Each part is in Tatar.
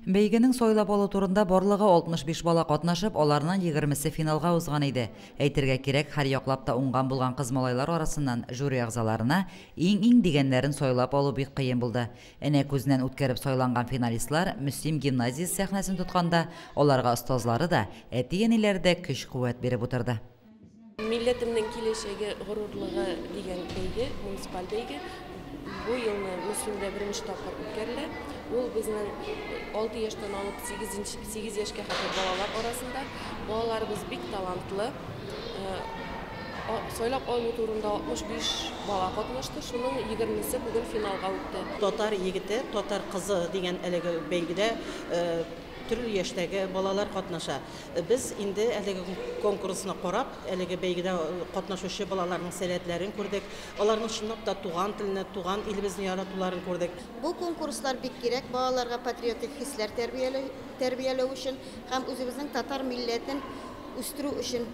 Бәйгенең сайлап алу турында барлыгы 65 бала катнашып, аларның 20-се финалга узган иде. Әйтергә кирәк, һәр яклап та уңган булган кыз-малайлар арасыннан жюри әгъзаларына иң-иң дигәннәрен сайлап алу бик кыен булды. Энә күзеннән үткәреп сайланган финалистлар Мөслим гимназиясе сәхнәсен тотканда, аларга остазлары да, әти-әниләре дә көч-куәт биреп утырды. Милләтемнең киләчәге горурлыгы дигән бәйге, муниципаль бәйге, бу елны Мөслимдә беренче тапкыр үткәрелә. Ул безнең 6 яшьтән алып 8 яшькә хәтле балалар арасында. Балаларыбыз бик талантлы. Сайлап алу турында 65 бала катнашты, шуның 20-се бүген финалга үтте. Татар егете, татар кызы дигән әлеге бәйгедә төрле яшьтәге балалар катнаша. Без инде әлеге конкурсны карап, әлеге бәйгедә катнашучы балаларның сәләтләрен күрдек. Аларның чынлап та туган телне, туган илебезне яратуларын күрдек. Бу конкурслар бик кирәк балаларга патриотик хисләр тәрбияләү өчен һәм үзебезнең татар милләтен үстерү өчен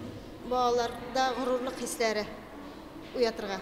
балаларда горурлык хисләре уятырга.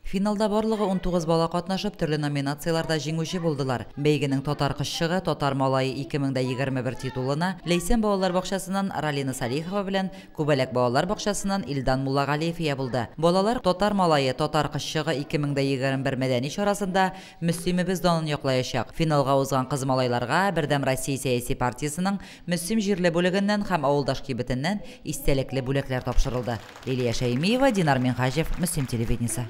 Финалда барлыгы 19 бала катнашып, төрле номинацияләрдә җиңүче булдылар. Бәйгенең татар кызчыгы, татар малае 2021 титулына Ләйсән балалар бакчасыннан Ралина Салихова белән Күбәләк балалар бакчасыннан Илдан Муллагалиев ия булды. Балалар татар малае, татар кызчыгы 2021 мәдәни чарасында Мөслимебез данын яклаячак. Финалга узган кыз малайларга Бердәм Россия сәяси партиясенең Мөслим җирле бүлегеннән һәм авылдаш кибетеннән истәлекле бүләкләр тапшырылды. Лилия Шәймиева, Динар Минһаҗев, Мөслим телевидениесе.